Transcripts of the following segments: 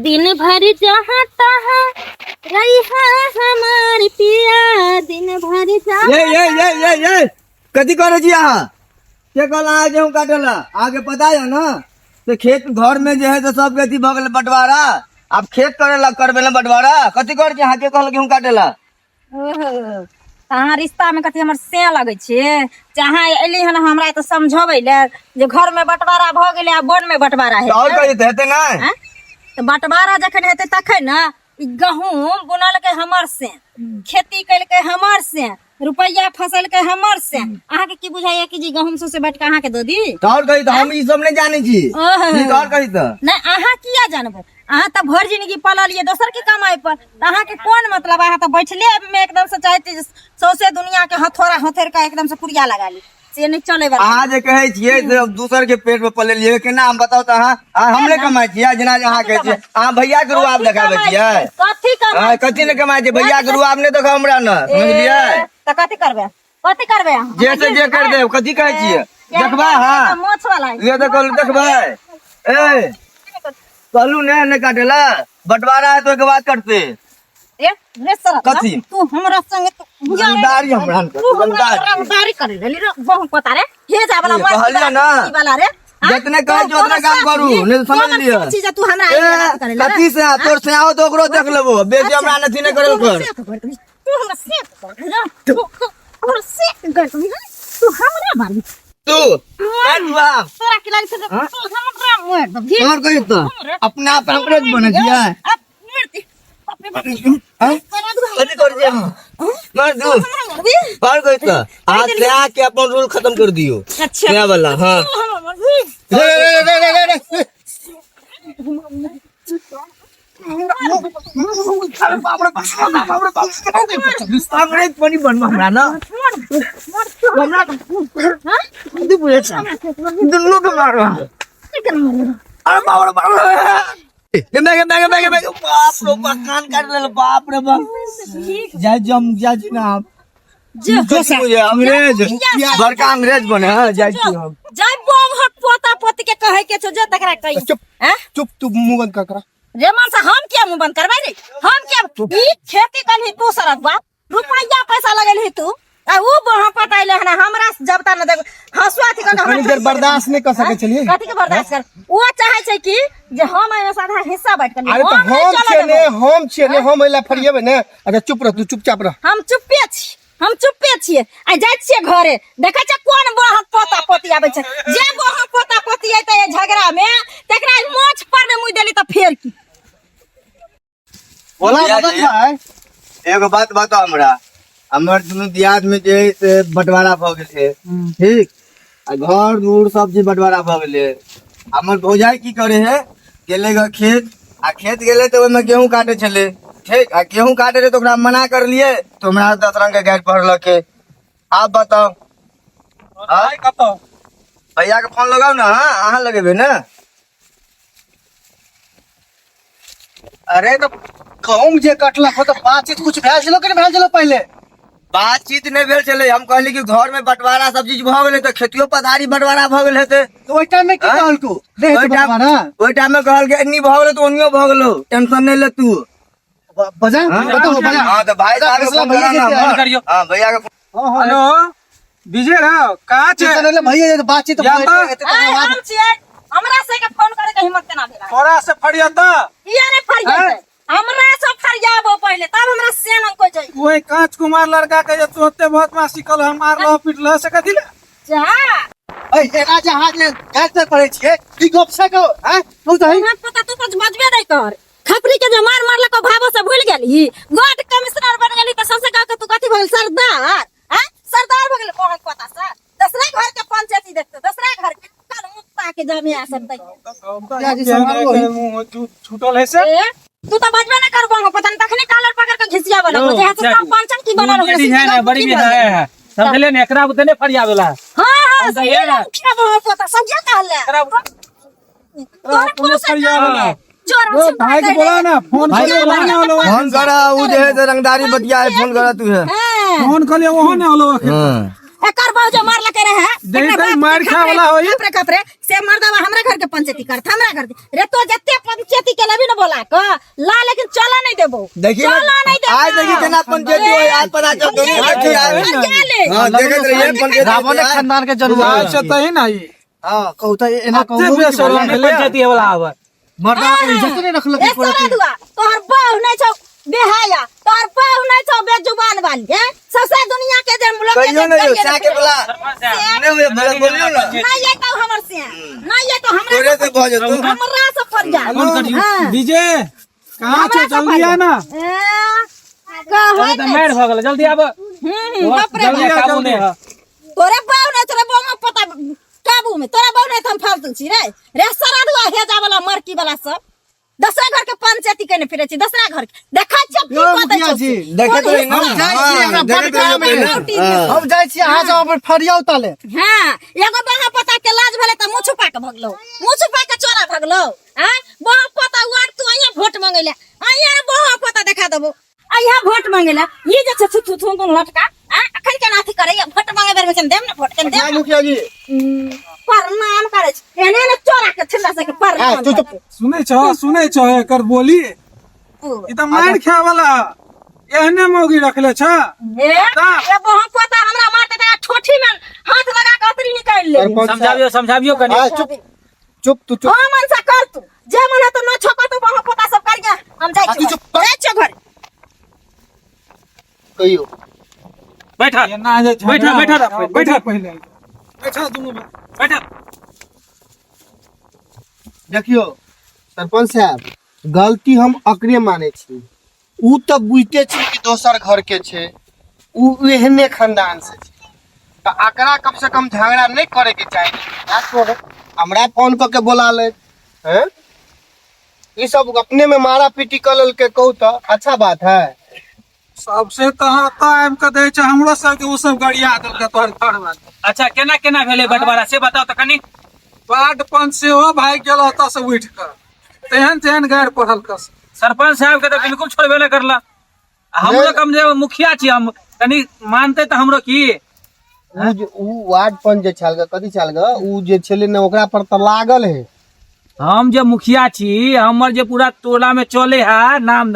दिन भर जहाँ तहाँ रहिहा हमार पिया दिन भर जहाँ ये ये ये ये ये कथी करै छी अहाँ के कहल अहाँ गेहूँ काटे ला अहाँके पता यऽ ने से खेत घर में जे है से सबके अथी भऽ गेलै बंटवारा आब खेत करे ला करबे ला बंटवारा कथी करै छी अहाँ के कहल गेहूँ काटे ला ओहो, तऽ अहाँ रिश्तामे कथी हमर से लगै छियै जे अहाँ एली हन हमरा तऽ समझबै लए जे घरमे बँटवारा भऽ गेलै आ वनमे बँटवारा तऽ आओर हेतै कही तऽ हेतै नहि आँय? तऽ बँटवारा जखन हेतै तखन ने ई गहूँम बुनलकै हमर से खेती केलकै हमर से रुपैआ फसलकै हमर से अहाँके की बुझाइया कि जे गहूँम सौंसे बाँटि कऽ अहाँके दऽ दी तऽ आओर कही तऽ हम ई सब नहि जानै छी ओहो। ई तऽ आओर कही तऽ नहि अहाँ किया जानबै अहाँ तऽ भरि जिंदगी पललियै दोसर के कमाइ पर तऽ अहाँके कोन मतलब अहाँ तऽ बैठले मे एकदम से चाहैत छी जे सौंसे दुनिया के हथौड़ा हथेर के एकदम से पुड़िया लगा ली से नहि चले वाला अहाँ जे कहै छियै से हम दोसर के पेट में पलेलियै केना हम बताउ तऽ अहाँ अहाँ हम नहि कमाइ छियै जेना जे अहाँ कहै छियै अहाँ भैया के रुआब देखाबै छियै कथी कमाइ अहाँ कथी नहि कमाइ छियै भैया के रुआब नहि देखाउ हमरा ने समझलियै तऽ कथी करबै कथी करबै अहाँ जे से जे कर देब कथी कहै छियै देखबै अहाँ मोछ वाला ये तऽ कहलू देखबै ए कहलू ने नहि काटेला बंटवारा है तो ओहिके बाद कटते ए रे सर कथी? तू हमरा संगे तू रंगदारी हमरा न कर, तू हमरा रंगदारी। रंगदारी करे लेली रे बहु पता रे हे जा वाला ये कहलियै ना। वाला रे हाँ? जितने कहै छियै उतने काम करू, नहीं तो समझ लिअ। चीज तू हमरा ए आगे बात करे ले कथी से आ तोर से आओ तो ओकरो देख लेबो बेटी हमरा नथी नहि करल कर तू हमरा से कर रे तू हमरा से कर तू हमरा मार तू मार बाप तोरा की लागै छै तू हमरा मार दबही और कही तो अपना आप अंग्रेज बने छियै अब मरती अपने हाँ? कथी कर छियै अहाँ? मार दू और कही तो आज से आके अपन रोल खत्म कर दियो अच्छा नया वाला हाँ रे रे रे रे रे रे अंग्रेज पनि बनबो हमरा न हमरा कथी बुझै छ दुनू के मारबा अरे बाप रे बाप रे गे गे गे गे गे बाप रे बाप कान काट लेल बाप रे बाप जाय जम जाय छी ना हम जे कथी बुझे अंग्रेज बड़का अंग्रेज बने हँ जाइ छी हम जाय बम हक पोता पोती के कहै के छौ जे तकरा कही चुप हैं चुप तू मुंह बंद कर करा रे मन से हम किया मुंह बंद करबै रे हम किया ई खेती करही तू सरक बाप रुपैया पैसा लगेलही तू आ ऊ बहा पटाइले हन हमरा से जब तक न देख हंसुआ थी कनी देर बर्दाश्त नहीं कर सके छलिए कथी के बर्दाश्त कर वो चाहे छै कि जे हम एमे साधा हिस्सा बांट के अरे तो हम नहीं हम चलऽ छियै ने देबौ। हम छियै ने हम एला फरिएबै ने अच्छा चुप रह तू चुपचाप रह हम चुप्पे छी हम चुप्पे छियै आ जाइ छियै घरे देखै छै कोन बहक पोता पोती आबै छै जे बहक पोता पोती अयतै एहि झगड़ा में तकरा मोछ पर ने मुँह देली तऽ फेर की बोला भैया मदन जी। भाई एगो बात बताओ हमरा हमर दुनू दियाद में जे है से बंटवारा भऽ गेल छै ठीक आ घर दूर सब चीज बंटवारा भऽ गेलै हमर भौजाई की करे है गेलै ग खेत आ खेत गेलै तऽ ओहिमे गेहूँ काटे छलै ठीक आ गेहूँ काटे रहै तऽ ओकरा मना करलियै तऽ हमरा 10 रंग के गारि पढ़लकै आब बताउ आइ कतऽ भैया के फोन लगाउ ने अहाँ अहाँ लगेबै ने अरे तो गहूम जे कटलक हो तो बातचीत कुछ भेल छलो कि नहीं भेल छलो पहले बातचीत नहि भेल छलै हम कहली कि घर में बंटवारा सब चीज भऽ गेलै तऽ खेतियो पथारी बंटवारा भऽ गेल हेतै तो ओहि टाइम में की आँय? कहलको नहीं ओहि हेतै टाइम बंटवारा ओहि टाइम में कहल कि एन्नी भऽ गेलै तऽ ओनियो भऽ गेलौ टेंशन नहि ले तू बजा बताओ बजा हाँ तऽ भाई साहब के फैसला फोन भैया करा ना के हमर। करियौ। हाँ भैया के फोन हाँ, हाँ। हेलो विजय राव कहाँ छै टेंशन नहीं ले भैया जे बातचीत या भऽ तऽ- जेतै, तकर आइ बाद हम छियै हमरा से के फोन करे के हिम्मत केना भेल तोरा से फरियाता किया नहि फरियातै हमरा से फरियाबो पहिले तब हमरा से न कोइ जाइ वही कांच कुमार लड़का के जे तू ओते बदमाशी कल हम मारलो पीटलो से कथी ले जा ऐ एना जे अहाँ जे गैस पर पड़ै छियै ई गप से कहो हैं कहू तऽ है हमरा पता तू कुछ बजबे नहीं कर खपरी के जे मार मारलक भावो से भूल गेली गॉड कमिश्नर बन गेली तऽ सबसे कह के तू कथी भऽ गेल सरदार हैं सरदार भऽ गेल कोहन पता से दसरा घर के पंचायती देखते दसरा घर के कल मुक्ता के जमिया सब तक मुखिया जी सम्हारो ही। मुंह छूटल है से ए तू तो बजबे नहीं करबो पता नहीं तखने कालर पकड़ के घिसिया वाला जे हाथ से पंचम की बनल हो लेडीज है ना बड़ी भी है समझले ने एकरा बुते ने फरियावेला हां हां हम तो सही ये ना। मुखिया बहु पता समझे कहले एकरा तोरा कोनो फरियावेला चोर ओ भाई के बोला ना फोन भाई के बोला ना होलो फोन करा उ जे है से रंगदारी बतिया है फोन करा तू है हां फोन कर लिया वहां ने होलो हाँ एकर बहु जे मारलकै रहे देख एकरा दे, बाप के मार खाए खपरे- वाला होई। खपरे खपरे से मर्दवा हमरा घर के पंचायती करत हमरा घर के रे तो जते पंचायती के लेबी न बोला क ला लेकिन चला नहीं देबो देखिए ना, चला नहीं देबो आज देखिए केना पंचायती होई आज पता चल दोनों हाथ चले हां देखत रहिए पंचायती रावण खानदान के जनुआ बुझाइ छै तही ना ई हां कहू त एना एते कहू बेशरम भेलै पंचायती वाला आवर मर्दा के इज्जत नहीं रखलक ए सारा दुआ तोहर बहु नहीं छौ बेहाया तोहर बहु नहीं छौ बेजुबान वाली हैं सबसे दुनिया के जे लोग के कहियो जे ना यो करिए साके ने वाला नहीं होए भला बोलियो ना नहीं ये तो हमर से नहीं ये तो हमरा तोरे से भऽ जेतौ हमरा से फर जा हां विजय कहाँ छौ जल्दी आ ना कहै तऽ मारि भऽ गेल जल्दी आब हम्म बाप रे जल्दी बाप। काबू नहि है तोरे बाऊ नहीं तोरे बाऊ में पता काबू में तोरा बाऊ नहीं तो हम फालतू छी रे रे सारा दुआ हेजा वाला मरकी वाला सब दसरा घर के पंचायती केने फिरे छी दसरा घर के देखै छियै की यौ कऽ दै मुखिया छौ जी, देखत रही ना हम जाइ छी, हमरा हाँ, बड देखत रहियो काम है। पहिले। रोटी हम जाइ छी अहाँ सब अपन फरियाउ ताले हाँ एगो बाहा पता के लाज भेलै तऽ मुँह छुपा के भगलो मुँह छुपा के चोरा भगलो आँ बाहा पता वार्ड तू अइया वोट मंगैले अइया बाहा पता देखा देबो अइया वोट मंगैले ई जे छै थू थू थू थू लटका आँ अखन केना अथी करैया वोट मंगे बेर में केन देम ने वोट केन देम ने? मुखिया जी प्रणाम करै छै एने ने चोरा के छिल्ला से के प्रणाम चुप चुप सुनै छौ सुनै छौ एकर बोली ई तऽ मारि खाय वाला एहने मौगी रखले छ ए ए बाहा पता हमरा मारते त ठोठी में हाथ लगा के अतरी निकालि ले समझाबियो समझाबियो कनि आ, चुप चुप तू चुप हाँ मन से कर तू जे मन है तो न छोको तो वहाँ पोता सब कर गया हम जाइ आ, तू छियो चुप कर। जाइ छियो घर कहियो बैठा एना जे झगड़ा बैठा, बैठा होय, रह, बैठा पहिले बैठा दुनू भाई। बैठा देखियो सरपंच साहब गलती हम अकरे मानै छी उ तऽ बुझते छी कि दोसर घर के छै उ एहने खानदान से छै तऽ अकरा कम से कम झगड़ा नहीं करे के चाही ना छोड़ो हमरा फोन कऽ के बोला ले हैं ई सब अपने में मारा पीटी कऽ लेलकै कहू तऽ अच्छा बात है सबसे तऽ एतऽ आबि कऽ दै छै हमरो सबके ओ सब गरिया देलकै तोहर घर वाला अच्छा केना केना भेलै बंटवारा से बताउ तऽ कनि वार्ड पंच सेहो भागि गेल ओतऽ से उठि कऽ तेहन तेहन गारि पढ़ल कस सरपंच साहब के तऽ बिल्कुल छोड़बे नहि करला आ हमरो कम जे मुखिया छी हम कनि मानते तऽ हमरो की उ जे उ वार्ड पंच जे छल ग कथी छल ग उ जे छलै ने ओकरा पर तऽ लागल है हम जे मुखिया छी हमर जे पूरा टोला में चले है नाम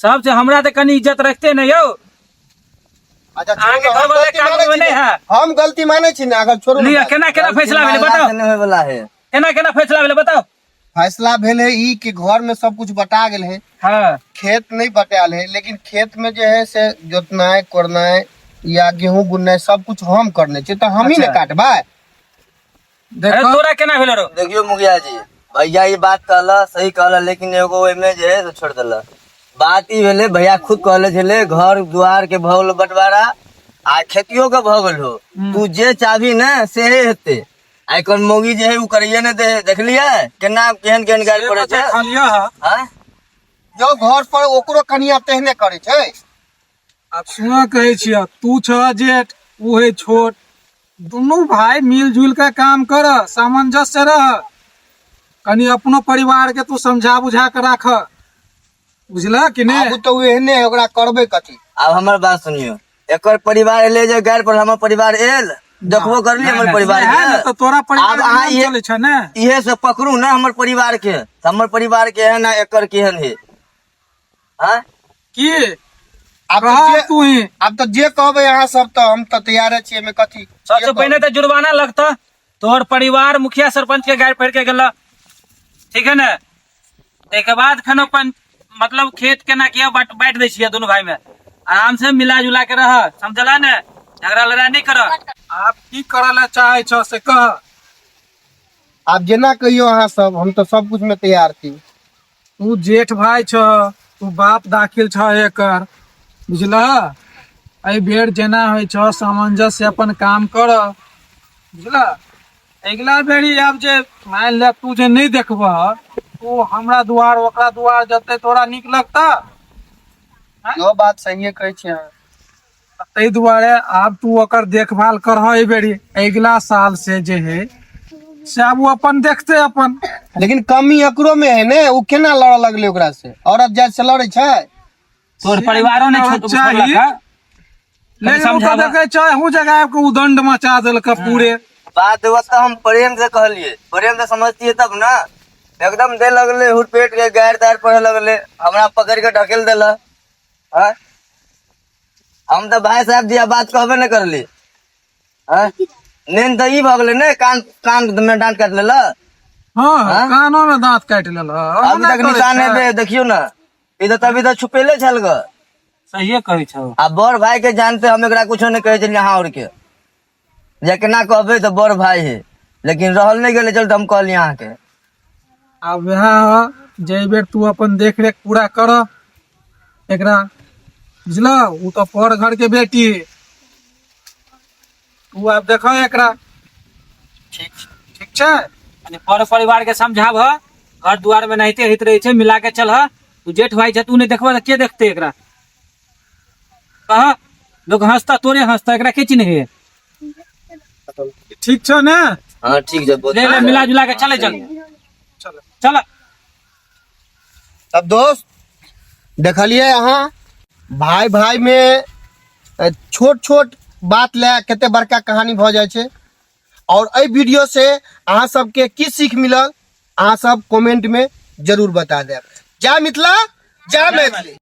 सबसे हमरा तऽ कनि इज्जत रखते ने यौ अच्छा अहाँके छोड़ू, घर हम वाला गलती कानून मानै में छी नहि ने। है। हम गलती मानै छी ने अगर छोड़ू लिअ ने केना केना फैसला भेलै बताउ नहीं होय वाला है केना केना फैसला भेलै बताउ फैसला भेल है ई कि घर में सब कुछ बटा गेल है हाँ खेत नहीं बटायल है लेकिन खेत में जे है से जोतनाय कोड़नाय या गेहूं बुननाय सब कुछ हम करने छी तऽ हम ही ने अच्छा। काटबै अरे देखो तोरा केना भेलो रो देखियो मुखिया जी भैया ई बात कहला सही कहला लेकिन एगो ओहिमे जे है से छोड़ देला बात ई भेलै भैया खुद कहले छलै घर दुआर के भऽ गेल बंटवारा आ खेतियो के भऽ गेल हो तू जे चाहबी ने सेहे हेतै आ एकर मौगी जे है उ करैये ने दे देखलियै केना केहन केहन गारि पड़ै छै देखलियै हँ आँय? जो घर पर ओकरो कनिया तेहने करै छै आब सुनऽ कहै छियह तू छह जेठ ओ है छोट दुनू भाई मिल जुल के काम कर सामंजस्य रह कनि अपनो परिवार के तू समझा बुझा के राख बुझलह कि नहि आबू तऽ ओ एहने है ओकरा करबै कथी आब हमर बात सुनियो एकर परिवार एलै जे गारि पर हमर परिवार एल देखबो करली हमर परिवार है ने के तऽ तोरा परिवार आब अहाँ के नाम चलै छै ने इहे से पकड़ू ने हमर परिवार के तऽ हमर परिवार के एहन आ एकर केहन है आँय? की आब तऽ कह जे तू ही आब तऽ जे कहबै अहाँ सब तऽ हम तऽ तैयारे छियै एहिमे कथी सबसे पहिने तऽ जुर्माना लगतह तोहर परिवार मुखिया सरपंच के गारि पढ़ के गेल ठीक है ने ताहिके बाद फेनो अपन मतलब खेत केना किया बांट बांटि दै छियै दुनू भाई में आराम से मिला जुला के रह समझला ने झगड़ा लड़ाई नहीं कर आप की करऽ लए चाहै छह से कह आब जेना कहियो अहाँ सब हम तऽ सब कुछ में तैयार छी तू जेठ भाई छह तू बाप दाखिल छह एकर बुझलह एहि बेर जेना होइ छह सामंजस्य अपन काम कर बुझलह अगिला बेरी आब जे मानि ले तू जे नहि देखबह तू हमरा दुआर ओकरा दुआर जते तोरा नीक लगतह इहो बात सहिए कहै छी अहाँ ताहि दुआरे आब तू ओकर देखभाल करह एहि बेरी अगिला साल से जे है से आब ओ अपन देखते अपन लेकिन कमी एकरो में है ने ओ केना लड़ऽ लगलै ओकरा से औरत जात से लड़ै छै तोहर परिवारो नहीं चाही। छोड़लक हँ? लेकिन ओ तऽ समझाबह। देखै छै अहूँ जगह आबि कऽ उदंड मचा देलक पूरे। बात हुआ तऽ हम प्रेम से कहलिए, प्रेम से समझतिए तब ना। एकदम दे लगले हुरपेट के गायर तार पढ़े लगले, हमरा पकड़ के ढकेल देला। हाँ? हम तऽ भाई साहब दिया बात कहबे न करली। हाँ? नेन तऽ ई भऽ गेलै ने, कान कान में डांट काटि लेला। हँ। हाँ? कानो में दांत काटि लेलक। अभी तक निशान हेबे, देखियौ ना, ई तऽ तभी तऽ छुपेले छल ग। सहिए कहै छौ। आ बड़ भाई के जानते हम एकरा कुछो नहीं कहै छलियै अहाँ और के, जे केना कहबै तऽ बड़ भाई है, लेकिन रहल नहीं गेलै, चल तऽ हम कहलियै अहाँके। आब वएह जे एहि बेर तू अपन देख रेख पूरा कर एकरा, बुझल? ओ तऽ पर घर के बेटी, तू आब देख एकरा। ठीक छै। ठीक छै। यानी पर परिवार के समझाबह, घर दुआर में नहिते होइत रहै छै, मिला के चलह। तू जेठ भाई छै, तू नहि देखबह तऽ के देखते एकरा? कह, लोग हंसता, तोरे हंसता, एकरा के चिन्हे? ठीक छौ ने? हाँ, ठीक छै। ले ले, मिला जुला के चले चल। चल। चल। तब दोस्त, देखलिए अहाँ भाई भाई में छोट छोट बात लए कते बड़का कहानी भऽ जाइ छै। और एहि वीडियो से अहाँ सबके की सीख मिलल, अहाँ सब कमेंट में जरूर बता देब। जय मिथिला, जय मैथिली।